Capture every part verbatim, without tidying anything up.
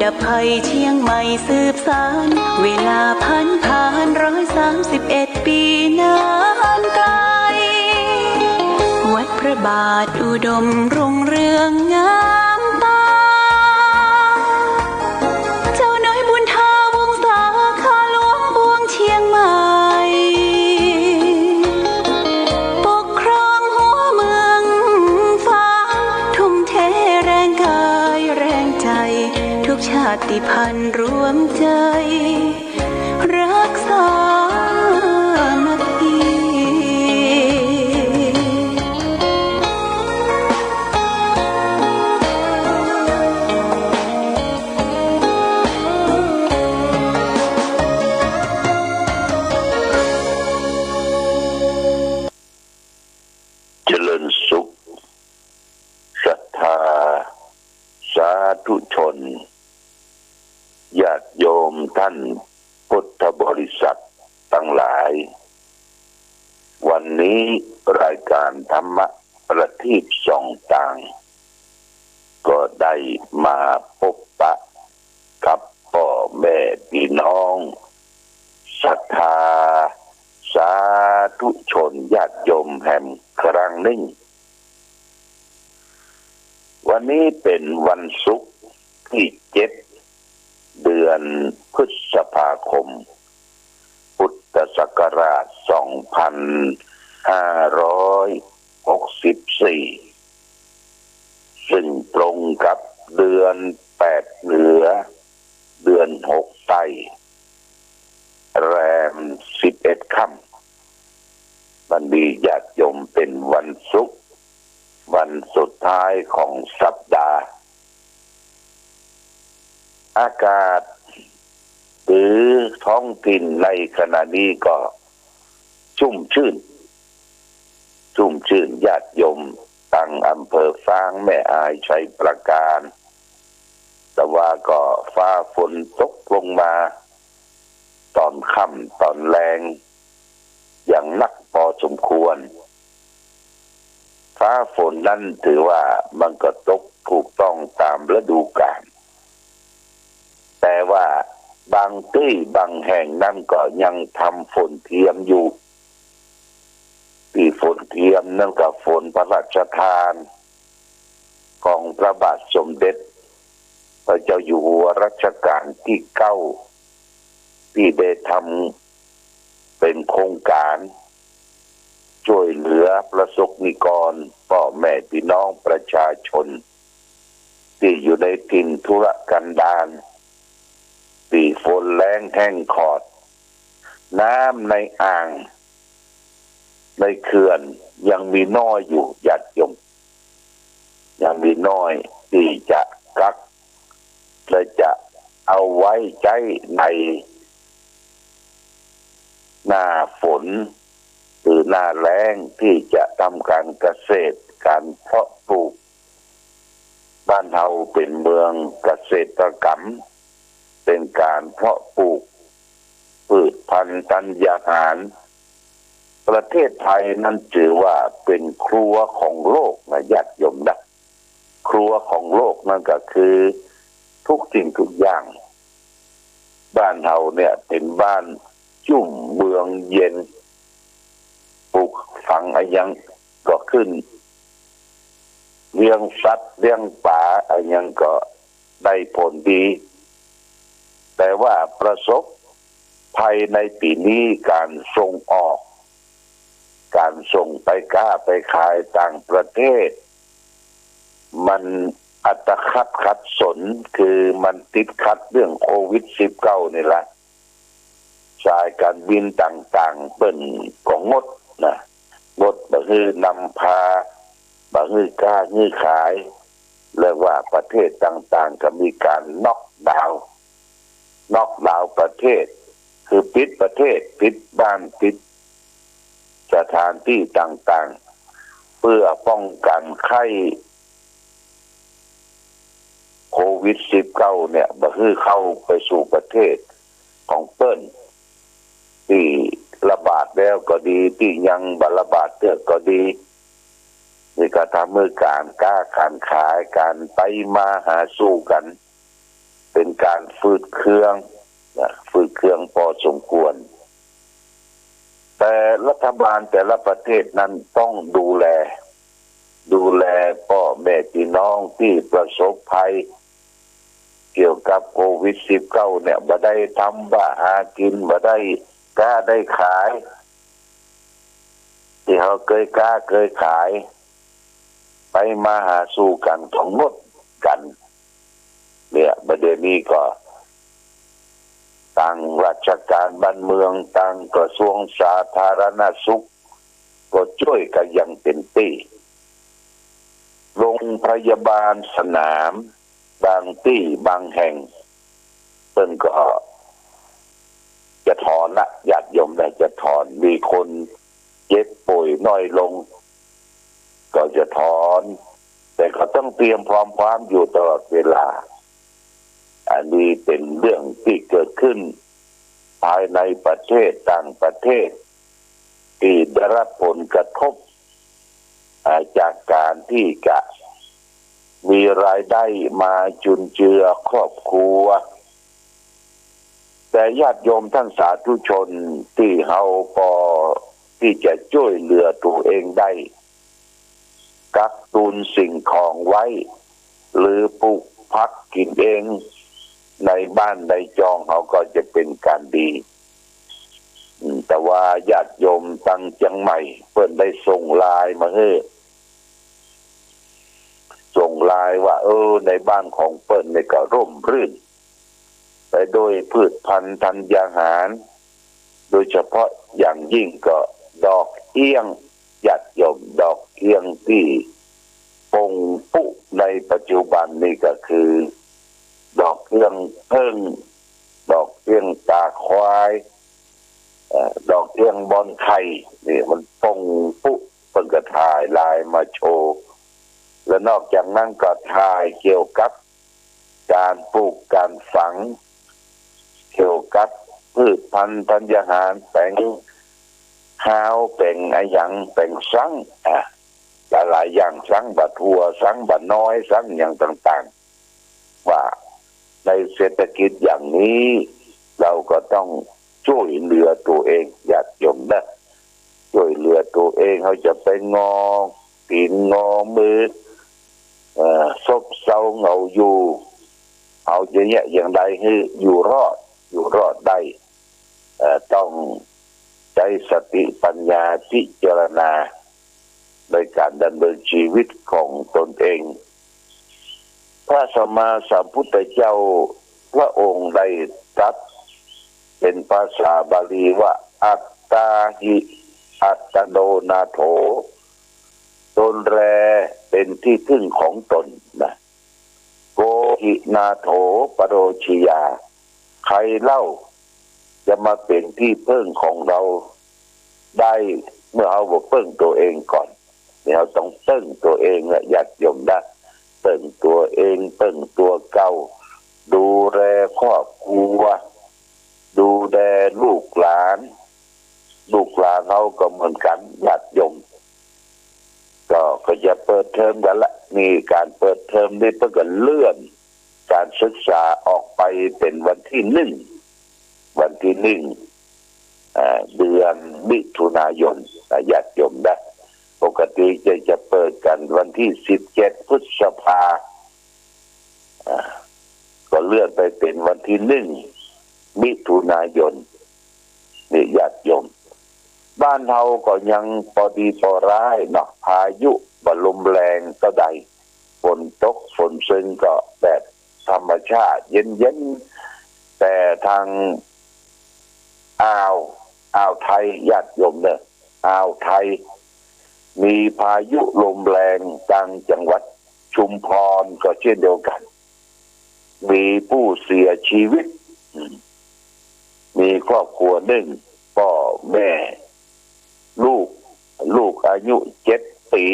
อภัยเชียงใหม่สืบสาน เวลาผ่านผ่านร้อยสามสิบเอ็ดปีนานไกล วัดพระบาทอุดมรุ่งเรืองงามตา เจ้าน้อยบุญทาวงศา ข้าหลวงปวงเชียงใหม่ ปกครองหัวเมืองฟ้า ทุ่มเทแรงกายแรงใจ ทุกชาติพันธุ์รวมใจ รักสามัคคี เจริญสุข ศรัทธา สาธุชน ญาติโยมท่านพุทธบริษัทตังหลาย วันนี้รายการธรรมะประทีปส่องตาง ก็ได้มาปบปะกับป้อแม่ปี้น้อง ศรัทธา สาธุชน ญาติโยมแหมครั้งนึ่ง วันนี้เป๋นวันศุกร์ตี้เจ็ด เดือนพฤษภาคม พุทธศักราชสองพันห้าร้อยหกสิบสี่ ซึ่งตรงกับเดือนแปดเหนือ เดือนหกใต้ แรมสิบเอ็ดค่ำ วันนี้ญาติโยม เป๋นวันศุกร์ วันสุดท้ายของสัปดาห์ อากาศหรือท้องถิ่นในขณะนี้ก็ชุ่มชื่น ชุ่มชื่น ญาติโยมตังอำเภอฝาง แม่อาย ชัยปราการ แต่ว่าก็ฟ้าฝนตกลงมา ต๋อนค่ำต๋อนแลง อย่างนักปอสมควร ฟ้าฝนนั้นถือว่ามันก็ตกถูกต้องต๋ามฤดูกาล แต่ว่าบางตี้บางแห่งนั้นก็ยังทำฝนเทียมอยู่ ตี้ฝนเทียมนั้นก็ฝนพระราชทาน ของพระบาทสมเด็จพระเจ้าอยู่หัวรัชกาลตี้เก้า ตี้ได้ทำเป๋นโครงก๋าน จ้วยเหลือประสบนิกร ป้อแม่ปี้น้องประชาชน ตี้อยู่ในถิ่นทุรกันดาร ตี้ฝนแล้งแห้งขอด น้ำในอ่าง ในเขื่อนยังมีน้อยอยู่ ญาติโยม ยังมีน้อยตี้จะกัก และจะเอาไว้ใจ๊ในหน้าฝน หรือหน้าแล้งตี้จะทำก๋านเกษตร ก๋านเพาะปลูก บ้านเฮาเป๋นเมืองเกษตรกรรม เป๋นก๋านเพาะปลูก พืชพันธุ์ธัญญาหาร ประเทศไทยนั้นถือว่าเป๋นครัวของโลกนะ ญาติโยมนะ ครัวของโลกนั้นก็คือทุกสิ่งทุกอย่าง บ้านเฮาเนี่ยเป๋นบ้านจุ่มเมืองเย็น ปลูกฝังอะหยังก็ขึ้น เลี้ยงสัตว์เลี้ยงป๋าอะหยังก็ได้ผลดี แต่ว่าประสบภัยในปี๋นี้ ก๋านส่งออก ก๋านส่งไปก๊าไปขายต่างประเทศ มันอัตคัดขัดสน คือมันติดขัดเรื่องโควิดสิบเก้านี่ละ สายก๋านบินต่างๆ เปิ้นก็งดนะ งดบ่หื้อนำพา บ่หื้อก๊าหื้อขาย และว่าประเทศต่างๆ ก็มีก๋านน็อกดาวน์ น็อกดาวน์ประเทศ คือปิดประเทศ ปิดบ้าน ปิดสถานตี้ต่างๆ เปื้อป้องกั๋นไข้โควิดสิบเก้าเนี่ย บ่หื้อเข้าไปสู่ประเทศของเปิ้น ตี้ระบาดแล้วก็ดี ตี้ยังบ่ระบาดเตื้อก็ดี นี่ก็ทำหื้อก๋านก๊าก๋านขาย ก๋านไปมาหาสู่กั๋น เป๋นก๋านฝืดเคืองนะ ฝืดเคืองปอสมควร แต่รัฐบาลแต่ละประเทศนั้นต้องดูแล ดูแลป้อแม่ปี้น้องตี้ประสบภัย เกี่ยวกับโควิดสิบเก้าเนี่ย บ่ได้ทำมาหากิ๋น บ่ได้ก๊าได้ขาย ตี้เฮาเกยก๊าเกยขาย ไปมาหาสู่กั๋นก็งดกั๋น เนี่ย บ่าเดี่ยวนี้ก็ ตางราชก๋านบ้านเมือง ตางกระทรวงสาธารณสุข ก็จ้วยกั๋นอย่างเต็มตี้ โรงพยาบาลสนามบางตี้บางแห่ง เปิ้นก็จะถอนละ ญาติโยมนะ จะถอน มีคนเจ็บป่วยน้อยลง ก็จะถอน แต่ก็ต้องเตรียมพร้อมความอยู่ตลอดเวลา อันนี้เป๋นเรื่องตี้เกิดขึ้นภายในประเทศ ต่างประเทศ ตี้ได้ฮับผลกระทบ อ่า จากก๋านตี้จะมีรายได้มาจุนเจือครอบครัว แต่ญาติโยมท่านสาธุชนตี้เฮาปอตี้จะจ้วยเหลือตั๋วเองได้ กักตุนสิ่งของไว้ หรือปลูกผักกิ๋นเอง ในบ้านในจองเฮาก็จะเป๋นก๋านดี อืม แต่ว่าญาติโยมตางเจียงใหม่ เปิ้นได้ส่งไลน์มาหื้อ ส่งไลน์ว่า เออ ในบ้านของเปิ้นนี่ก็ร่มรื่น ไปด้วยพืชพันธุ์ธัญญาหาร โดยเฉพาะอย่างยิ่งก็ดอกเอี้ยง ญาติโยม ดอกเอี้ยงตี้ป่งปุ๊ในปัจจุบันนี่ก็คือ ดอกเอี้ยงเผิ้ง ดอกเอี้ยงตาควาย เอ่อ ดอกเอี้ยงบอนไข่ นี่มันป่งปุ๊ เปิ้นก็ถ่ายไลน์มาโชว์ และนอกจากนั้นก็ถ่ายเกี่ยวกับก๋านปลูกก๋านฝัง เกี่ยวกับพืชพันธุ์ธัญญาหาร แป๋งฮาว แป๋งอะหยัง แป๋งซัง อ่ะ หลายๆ อย่าง ซังบ่าถั่ว ซังบ่าน้อย ซังอะหยังต่างๆ ว่าในเศรษฐกิจอย่างนี้ เฮาก็ต้องจ้วยเหลือตั๋วเอง ญาติโยมนะ จ้วยเหลือตั๋วเอง เฮาจะไปงอตี๋นงอมือ เอ่อ ซบเซาเหงาอยู่ เฮาจะเยียะอย่างใดหื้ออยู่รอด อยู่รอดได้ เอ่อ ต้องใจ๊สติปัญญาพิจารณาในก๋านดำเนินชีวิตของตนเอง พระสัมมาสัมพุทธเจ้าพระองค์ได้ตรัสเป๋นภาษาบาลีว่า อัตตาหิ อัตตโนนาโถ ตนแลเป๋นตี้เปิ้งของตนนะ โกหินาโถ ปโรชยา ใผเล่าจะมาเป๋นตี้เปิ้งของเฮาได้ เมื่อเฮาบ่เปิ้งตั๋วเองก่อน นี่เฮาต้องเปิ้งตั๋วเองละ ญาติโยมนะ เปิ้งตั๋วเอง เปิ้งตั๋วเก่า ดูแลครอบครัว ดูแลลูกหลาน ลูกหลานเฮาก็เหมือนกั๋น ญาติโยม ก็ ก็จะเปิดเทอมกั๋นละ นี่ก๋านเปิดเทอมนี่เปิ้นก็เลื่อนก๋านศึกษาออกไปเป๋นวันตี้นึ่ง วันตี้นึ่ง อ่า เดือนมิถุนายนนะ ญาติโยมนะ ปกติจะ จะเปิดกั๋นวันตี้สิบเจ็ดพฤษภา อ่า ก็เลื่อนไปเป๋นวันตี้นึ่งมิถุนายน นี่ญาติโยม บ้านเฮาก็ยังปอดีปอร้ายเนาะ พายุบ่ลมแรงเต้าใด ฝนตกฝนเซิงก็แบบธรรมชาติเย็นๆ แต่ตางอ่าว อ่าวไทย ญาติโยมเน่อ อ่าวไทย มีพายุลมแรง ตางจังหวัดชุมพรก็เช่นเดียวกั๋น มีผู้เสียชีวิต อืม มีครอบครัวนึ่ง ป้อแม่ ลูก ลูกอายุเจ็ดปี๋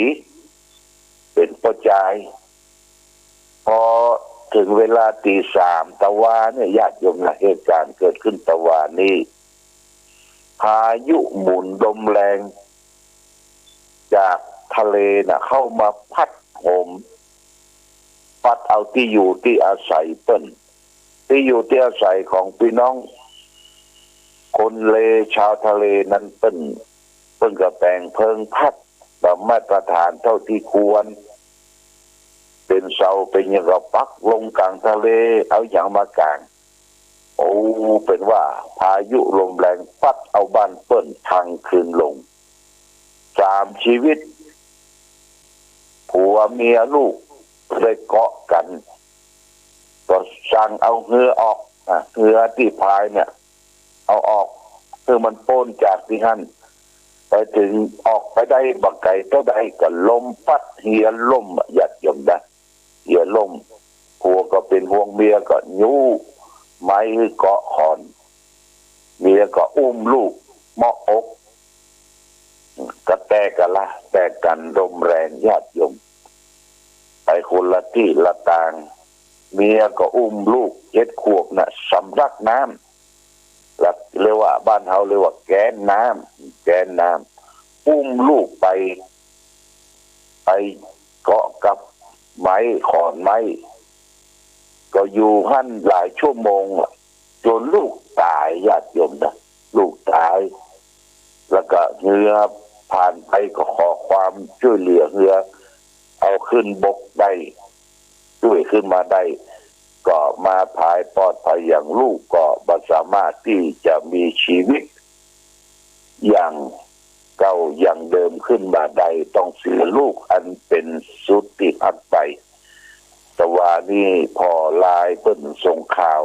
เป๋นป้อจาย ปอเถิงเวลาตี๋สามตะวาเนี่ย ญาติโยมนะ เหตุก๋ารณ์เกิดขึ้นตะวานี้ พายุหมุนลมแรง จากทะเลน่ะ เข้ามาพัดโหม พัดเอาตี้อยู่ตี้อาศัยเปิ้น ตี้อยู่ตี้อาศัยของปี้น้องคนเล ชาวทะเลนั้นเปิ้น เปิ้นก็แป๋งเพิงพัดบ่มาตรฐานเต้าตี้ควร เป๋นเสาเป๋นหยังก็ปักลงก๋างทะเล เอาหยังมากาง โอ้ เป๋นว่าพายุลมแรงปั๊ดเอาบ้านเปิ้นพังคืนลง สามชีวิต ผัวเมียลูกได้เกาะกั๋น ก็สั่งเอาเฮือออก อ่ะ เฮือตี้พายเนี่ย เอาออก หื้อมันป๊นจากตี้หั้น ไปเถิงออกไปได้บ่ไก๋เต้าใดก็ลมปั๊ดเฮือล่มอะ ญาติโยมนะ เฮือล่ม ผัวก็เป๋นห่วง เมียก็ยู้ไม้หื้อเกาะขอน เมียก็อุ้มลูกเมาะอก ก็แตกกั๋นละ แตกกั๋นลมแรง ญาติโยม ไปคนละตี้ละตาง เมียก็อุ้มลูกเจ็ดขวบน่ะ สำลักน้ำ ละ เรียกว่า บ้านเฮาเรียกว่าแก๊นน้ำ แก๊นน้ำ อุ้มลูกไป ไปเกาะกับไม้ ขอนไม้ ก็อยู่หั้นหลายชั่วโมงอะ จ๋นลูกต๋าย ญาติโยมนะ ลูกต๋าย แล้วก็เฮือผ่านไปก็ขอความจ้วยเหลือ เฮือเอาขึ้นบกได้ จ้วยขึ้นมาได้ ก็มาผายปลอดภัย อย่างลูกก็บ่สามารถตี้จะมีชีวิต อย่างเก่าอย่างเดิมขึ้นมาได้ ต้องเสียลูกอันเป๋นสุดตี้ฮักไป ตะวานี้ผ่อไลน์เปิ้นส่งข่าว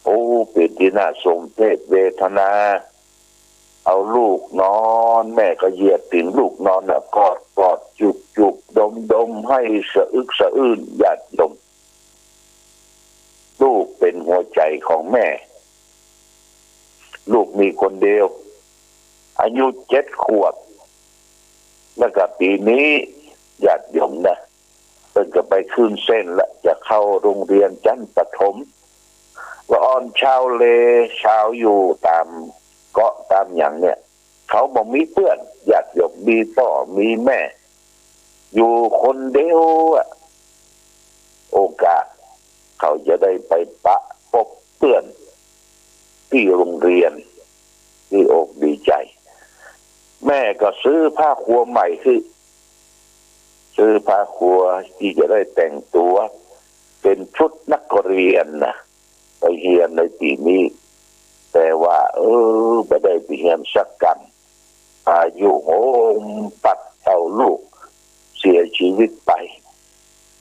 โอ้ เป๋นตี้น่าสมเพชเวทนา เอาลูกนอน แม่ก็เหยียบตี๋นลูกนอนน่ะ กอดกอด จูบจูบ ดมดม ให้สะอึกสะอื้น ญาติโยม ลูกเป๋นหัวใจ๋ของแม่ ลูกมีคนเดียว อายุเจ็ดขวบ แล้วก็ปี๋นี้ ญาติโยมนะ เปิ้นก็ไปขึ้นเส้นละ จะเข้าโรงเรียนชั้นประถม ละอ่อนชาวเล ชาวอยู่ต๋ามเกาะต๋ามหยังเนี่ย เขาบ่มีเปื้อน ญาติโยม มีป้อมีแม่ อยู่คนเดียวอะ โอกาสเขาจะได้ไปปะปบเปื้อนตี้โรงเรียน ดีอกดีใจ๋ แม่ก็ซื้อผ้าครัวใหม่หื้อ ซื้อผ้าครัวตี้จะได้แต่งตั๋วเป๋นชุดนักเรียนนะ ไปเฮียนในปี๋นี้ แต่ว่า เออ บ่ได้ไปเฮียนสักกำ พายุโหมปั๊ดเอาลูกเสียชีวิตไป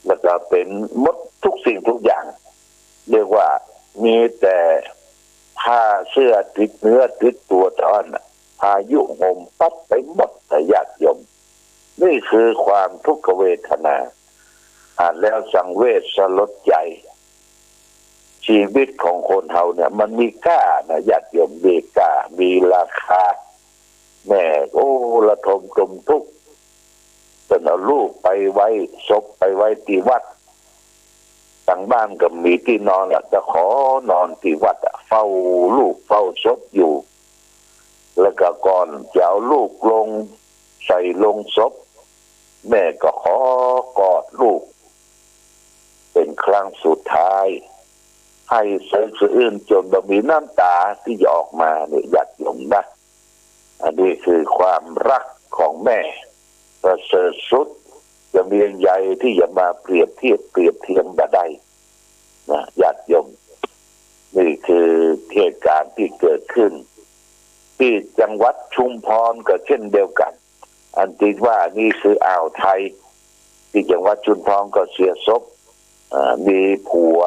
แล้วก็เป๋นหมดทุกสิ่งทุกอย่าง เรียกว่ามีแต่ผ้าเสื้อติดเนื้อติดตั๋วเต้าอั้นน่ะ พายุโหมปั๊ดไปหมดน่ะ ญาติโยม นี่คือความทุกขเวทนา อ่านแล้วสังเวชสลดใจ๋ ชีวิตของคนเฮาเนี่ยมันมีค่านะ ญาติโยม มีค่า มีราคา แม่ โอ้ ระทมตมทุกข์ เปิ้นเอาลูกไปไว้ ศพไปไว้ตี้วัด ตางบ้านก็มีตี้นอนละ จะขอนอนตี้วัดอะ เฝ้าลูกเฝ้าศพอยู่ แล้วก็ก่อนจะเอาลูกลงใส่โลงศพ แม่ก็ขอกอดลูกเป๋นครั้งสุดท้าย ให้สะอึกสะอื้นจ๋นบ่มีน้ำต๋าตี้จะออกมาเนี่ย ญาติโยมนะ อันนี้คือความฮักของแม่ ประเสริฐสุด จะมีอันใดตี้จะมาเปรียบเทียบเปรียบเทียมบ่ได้นะ ญาติโยม นี่คือเหตุการณ์ตี้เกิดขึ้น ตี้จังหวัดชุมพรก็เช่นเดียวกั๋น อันตี้ว่านี่คืออ่าวไทย ตี้จังหวัดชุมพรก็เสียศพ อ่า มีผัว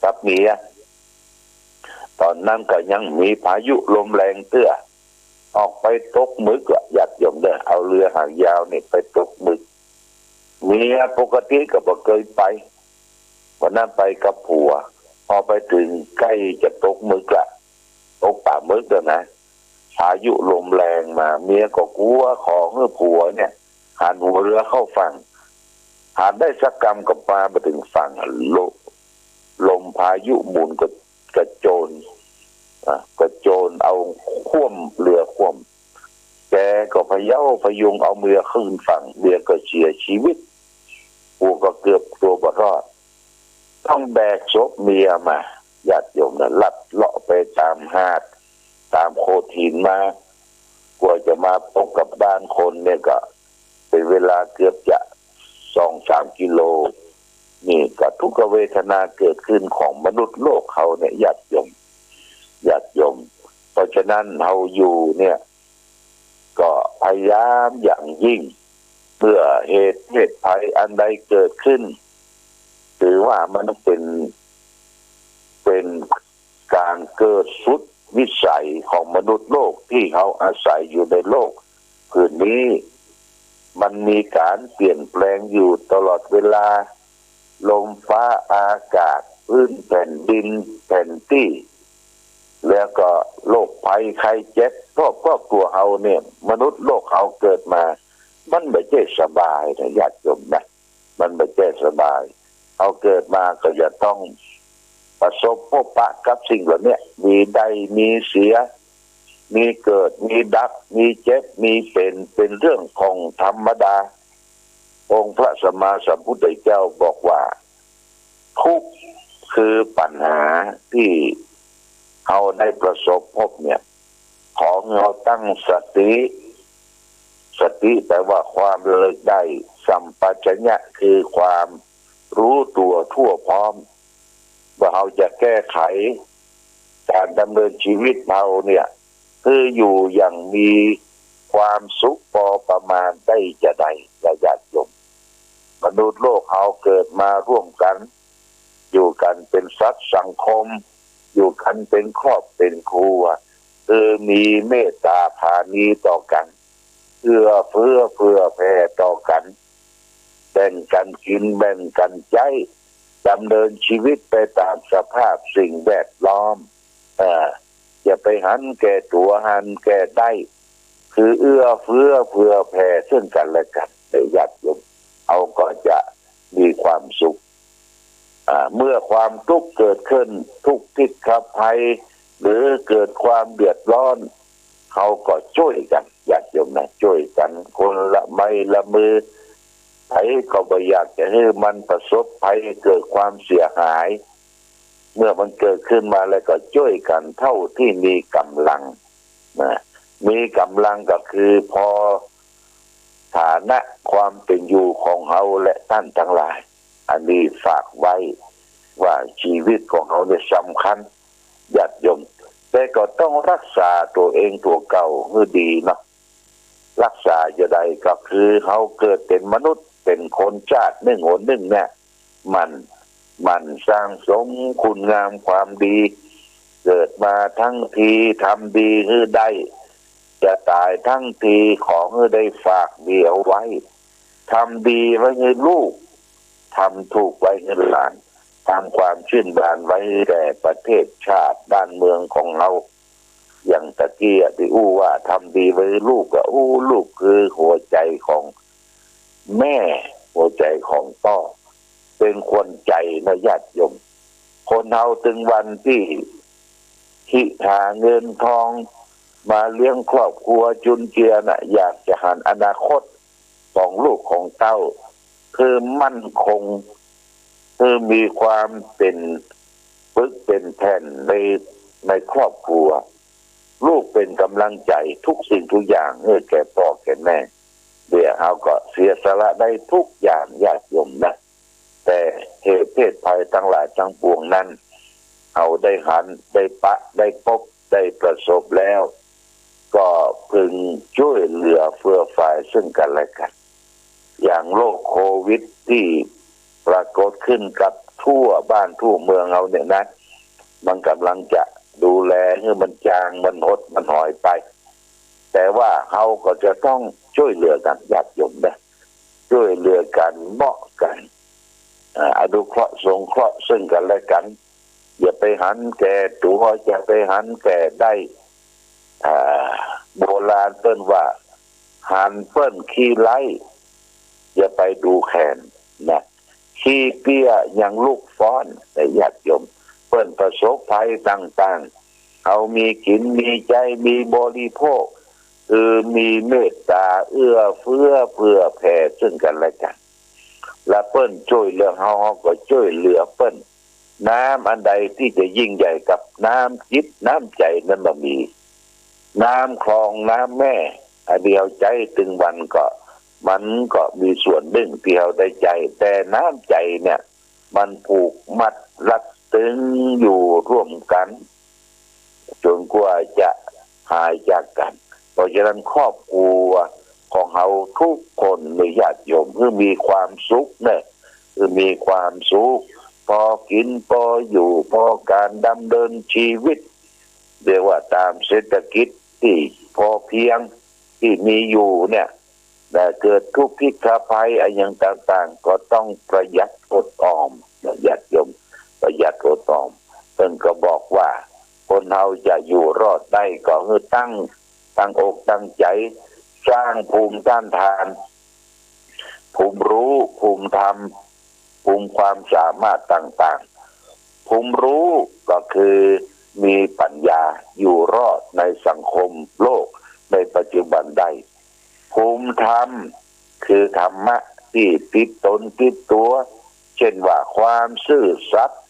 กับเมีย ต๋อนนั้นก็ยังมีพายุลมแรงเตื้อ ออกไปตกหมึกอะ ญาติโยมเด้อ เอาเฮือหางยาวนี่ไปตกหมึก เมียปกติก็บ่เกยไป วันนั้นไปกับผัว พอไปเถิงใก้จะตกหมึกละ ตกป๋าหมึกแล้วนะ พายุลมแรงมา เมียก็กั๋ว ขอหื้อผัวเนี่ยหันหัวเฮือเข้าฝั่ง หันได้สักกำก็ปาบ่เถิงฝั่งอะ ล- ลมพายุหมุนก็กระโจน อ่ะ กระโจนเอาคว่ำ เฮือคว่ำ แกก็พะเย้าพะยุงเอาเมียขึ้นฝั่ง เมียก็เสียชีวิต ผัวก็เกือบตั๋วบ่รอด ไป ต้องแบกศพเมียมา ญาติโยมนะ ลัดเลาะไปต๋ามหาด ต๋ามโขดหินมา กว่าจะมาปบกับบ้านคนเนี่ยก็เป๋นเวลาเกือบจะสองสามกิโล นี่ก็ทุกขเวทนาเกิดขึ้นของมนุษย์โลกเฮาเนี่ย ญาติโยม ญาติโยม เพราะฉะนั้นเฮาอยู่เนี่ย ก็พยายามอย่างยิ่ง เมื่อเหตุเพศภัยอันใดเกิดขึ้น ถือว่ามันเป๋น เป๋นก๋านเกิดสุดวิสัยของมนุษย์โลกตี้เฮาอาศัยอยู่ในโลกผืนนี้ มันมีก๋านเปลี่ยนแปลงอยู่ตลอดเวลา ลมฟ้าอากาศ พื้นแผ่นดินแผนตี้ แล้วก็โรคภัยไข้เจ็บ ครอบ ครอบครัวเฮาเนี่ย มนุษย์โลกเฮาเกิดมา มันบ่ใจ้สบายนะ ญาติโยมนะ มันบ่ใจ้สบาย เฮาเกิดมาก็จะต้องประสบพบปะกับสิ่งเหล่าเนี้ย มีได้มีเสีย มีเกิด มีดับ มีเจ็บ มีเป๋น เป๋นเรื่องของธรรมดา องค์พระสัมมาสัมพุทธเจ้าบอกว่า ทุกข์คือปัญหาตี้เฮาได้ประสบพบเนี่ย ขอให้เฮาตั้งสติ สติแปลว่าความระลึกได้ สัมปชัญญะคือความรู้ตัวทั่วพร้อม ว่าเฮาจะแก้ไขก๋านดำเนินชีวิตเฮาเนี่ย คืออยู่อย่างมีความสุขปอประมาณได้จาใด ญาติโยม มนุษย์โลกเฮาเกิดมาร่วมกั๋น อยู่กั๋นเป๋นสัตว์สังคม อยู่กั๋นเป๋นครอบเป๋นครัว คือมีเมตต๋าผาณีต่อกั๋น เอื้อเฟื้อเผื่อแผ่ต่อกั๋น แบ่งกั๋นกิ๋น แบ่งกั๋นใจ๊ ดำเนินชีวิตไปต๋ามสภาพสิ่งแวดล้อม เอ่อ อย่าไปหันแก่ตั๋วหันแก่ได้ คือเอื้อเฟื้อเผื่อแผ่เซิ่งกั๋นและกั๋น เออ ญาติโยม เฮาก็จะมีความสุข อ่า เมื่อความทุกข์เกิดขึ้น ทุกข์ติดขับภัย หรือเกิดความเดือดร้อน เฮาก็จ้วยกั๋น ญาติโยมนะ จ้วยกั๋นคนละไม้ละมือ ใผก็บ่อยากจะหื้อมันประสบภัยเกิดความเสียหาย เมื่อมันเกิดขึ้นมาแล้วก็จ้วยกั๋นเต้าตี้มีก๋ำลังนะ มีก๋ำลังก็คือพอฐานะความเป๋นอยู่ของเฮาและต้านตังหลาย อันนี้ฝากไว้ว่าชีวิตของเฮาเนี่ยสำคัญ ญาติโยม แต่ก็ต้องฮักษาตั๋วเองตั๋วเก่าหื้อดีเนาะ ฮักษาจาใดก็คือเฮาเกิดเป๋นมนุษย์ เป๋นคนจาตินึ่งหนนึ่งเนี่ย หมั่น หมั่นสั่งสมคุณงามความดี เกิดมาทั้งทีทำดีหื้อได้ จะต๋ายทั้งทีขอหื้อได้ฝากดีเอาไว้ ทำดีไว้หื้อลูก ทำถูกไว้หื้อหลาน ทำความชื่นบานไว้แก่ประเทศชาติบ้านเมืองของเฮา อย่างตะกี้อะตี้อู้ว่าทำดีไว้หื้อลูกอะ อู้ ลูกคือหัวใจ๋ของแม่ หัวใจ๋ของป้อ เป๋นขวัญใจ๋นะญาติโยม คนเฮาตึงวันตี้คิดหาเงินทองมาเลี้ยงครอบครัวจุนเจือน่ะ อยากจะหันอนาคตของลูกของเต้า คือมั่นคง คือมีความเป๋นปึกเป๋นแผ่นใน ในครอบครัว ลูกเป๋นก๋ำลังใจ๋ทุกสิ่งทุกอย่างหื้อแก่ป้อแก่แม่ เดี๋ยวเฮาก็เสียสละได้ทุกอย่างญาติโยมนะ แต่เหตุเพศภัยตังหลายตังปวงนั้น เฮาได้หัน ได้ปะ ได้ปบ ได้ประสบแล้ว ก็พึงจ้วยเหลือเฟื่อฟายซึ่งกั๋นและกั๋น อย่างโรคโควิดตี้ปรากฏขึ้นกับทั่วบ้านทั่วเมืองเฮาเนี่ยนะ มันก๋ำลังจะดูแลหื้อมันจาง มันหด มันหอยไป แต่ว่าเฮาก็จะต้องจ้วยเหลือกั๋นญาติโยมนะ จ้วยเหลือกั๋น เมาะกั๋น อ่า อนุเคราะห์สงเคราะห์ซึ่งกั๋นและกั๋น อย่าไปหันแก่ตั๋ว อย่าไปหันแก่ได้ อ่า โบราณเปิ้นว่า หันเปิ้นขี้ไล้อย่าไปดูแขนนะ ขี้เปี้ยยังลุกฟ้อนนะญาติโยม เปิ้นประสบภัยต่างๆ เฮามีกิ๋นมีใจ๊มีบริโภค คือมีเมตต๋าเอื้อเฟื้อเผื่อแผ่ซึ่งกั๋นและกั๋น และเปิ้นจ้วยเหลือเฮา เฮาก็จ้วยเหลือเปิ้น น้ำอันใดตี้จะยิ่งใหญ่กับน้ำจิตน้ำใจ๋นั้นบ่มี น้ำคลองน้ำแม่ อันเดียวใจ๊ตึงวันก็ มันก็มีส่วนนึ่งตี้เฮาได้ใจ๊ แต่น้ำใจ๋เนี่ย มันผูกมัดรัดตึงอยู่ร่วมกั๋น จ๋นกว่าจะหายจากกั๋น เพราะฉะนั้นครอบครัวของเฮาทุกคน ญาติโยม หื้อมีความสุขเน่อ หื้อมีความสุข ปอกิ๋น ปออยู่ ปอก๋านดำเนินจีวิต เรียกว่าต๋ามเศรษฐกิจตี้ปอเปียงตี้มีอยู่เนี่ย แต่เกิดทุกข์พิกข์ภัยอะหยังต่างๆ ก็ต้องประหยัดอดออม ญาติโยม ประหยัดอดออม เปิ้นก็บอกว่า คนเฮาจะอยู่รอดได้ก็หื้อตั้ง ตั้งอกตั้งใจ๋ สร้างภูมิต้านทาน ภูมิฮู้ ภูมิธรรม ภูมิความสามารถต่างๆ ภูมิฮู้ก็คือมีปั๋ญญาอยู่รอดในสังคมโลกในปัจจุบันได้ ภูมิธรรมคือธรรมะตี้ติดต๋นติดตั๋ว เช่นว่าความซื่อสัตย์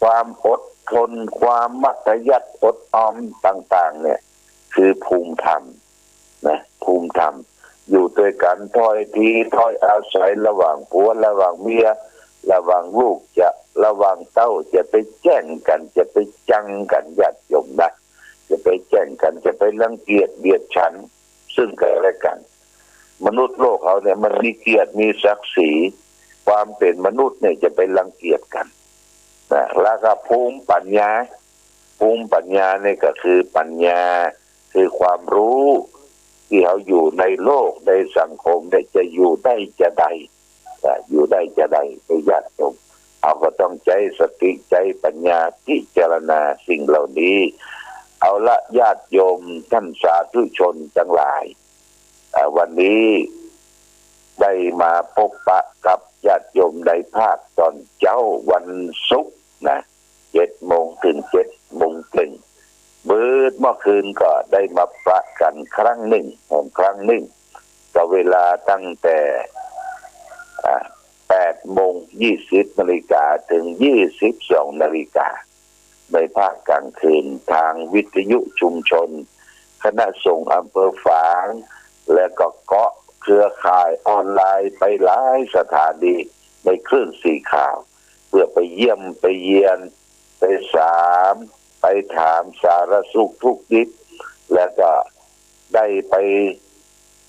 ความอดทน ความมัธยัสถ์อดออมต่างๆ เนี่ย คือภูมิธรรม นะ ภูมิธรรม อยู่ตวยกั๋นถ้อยทีถ้อยอาศัย ระหว่างผัวระหว่างเมีย ระหว่างลูกจะ ระหว่างเต้า จะไปแจ้งกั๋น จะไปจังกั๋น ญาติโยมนะ จะไปแจ้งกั๋น จะไปรังเกียจเดียดฉัน ซึ่งกั๋นและกั๋น มนุษย์โลกเฮาเนี่ยมันมีเกียรติมีศักดิ์ศรี ความเป๋นมนุษย์เนี่ยจะไปรังเกียจกั๋น นะ แล้วก็ภูมิปั๋ญญา ภูมิปั๋ญญาเนี่ยก็คือปั๋ญญา คือความฮู้ ตี้เฮาอยู่ในโลกในสังคมเนี่ยจะอยู่ได้จาใด อ่า อยู่ได้จาใด ญาติโยม เฮาก็ต้องใจ๊สติใจ๊ปั๋ญญาพิจารณาสิ่งเหล่านี้ เอาละ ญาติโยมต้านสาธุชนตังหลาย อ่า วันนี้ได้มาปบปะกับญาติโยมในภาคต๋อนเจ๊าวันศุกร์นะ เจ็ดโมงเถิงเจ็ดโมงเต็ม เมื่อเมื่อคืนก็ได้มาปะกั๋นครั้งนึ่ง แหมครั้งนึ่ง ก็เวลาตั้งแต่ อ่า แปดโมงยี่สิบนาฬิกา เถิงยี่สิบสองนาฬิกา ในภาคก๋างคืน ตางวิทยุชุมชน คณะสงฆ์อำเภอฝาง และก็เกาะเครือข่ายออนไลน์ไปหลายสถานีในคลื่นสี่ข่าว เปื้อไปเยี่ยมไปเยียน ไปสาม ไปถามสารสุขทุกข์ดิบ และก็ได้ไป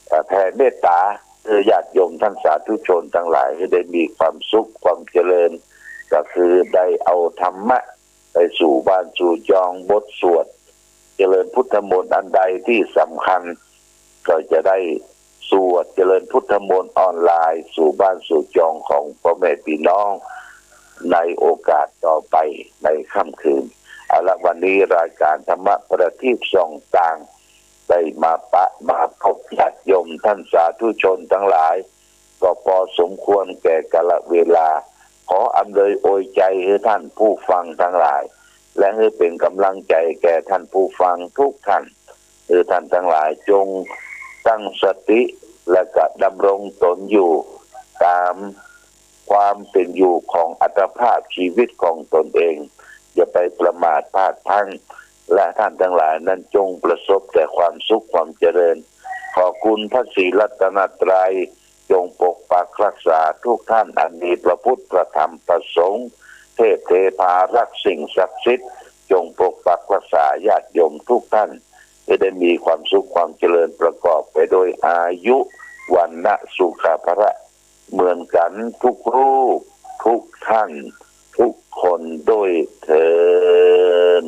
เอ่อ แผ่เมตต๋าหื้อญาติโยมต้านสาธุชนตังหลาย หื้อได้มีความสุขความเจริญ ก็คือได้เอาธรรมะไปสู่บ้านสู่จอง บทสวดเจริญพุทธมนต์อันใดตี้สำคัญ ก็จะได้สวดเจริญพุทธมนต์ออนไลน์สู่บ้านสู่จองของป้อแม่ปี้น้อง ในโอกาสต่อไปในค่ำคืน เอาละ วันนี้รายก๋านธรรมะประทีปส่องตาง ได้มาปะมาปบญาติโยมต้านสาธุชนตังหลาย ก็ปอสมควรแก่กาลเวลา ขออำนวยอวยใจ๋หื้อต้านผู้ฟังตังหลาย และหื้อเป๋นก๋ำลังใจ๋แก่ต้านผู้ฟังทุกต้าน หื้อต้านตังหลายจงตั้งสติ และก็ดำรงต๋นอยู่ต๋ามความเป๋นอยู่ของอัตภาพจีวิตของต๋นเอง อย่าไปประมาทพลาดพลั้ง และต้านตังหลายนั้นจงประสบแต่ความสุขความเจริญ ขอคุณพระศรีรัตนตรัย จงปกปักรักษาทุกต้านอันมีพระพุทธ พระธรรม พระสงฆ์ เทพเทพารักษ์สิ่งศักดิ์สิทธิ์ จงปกปักรักษาญาติโยมทุกต้าน หื้อได้มีความสุขความเจริญประกอบไปด้วยอายุ วรรณะ สุขะ พละ เหมือนกั๋นทุกรูป ทุกต้าน ทุกคนด้วยเทอญ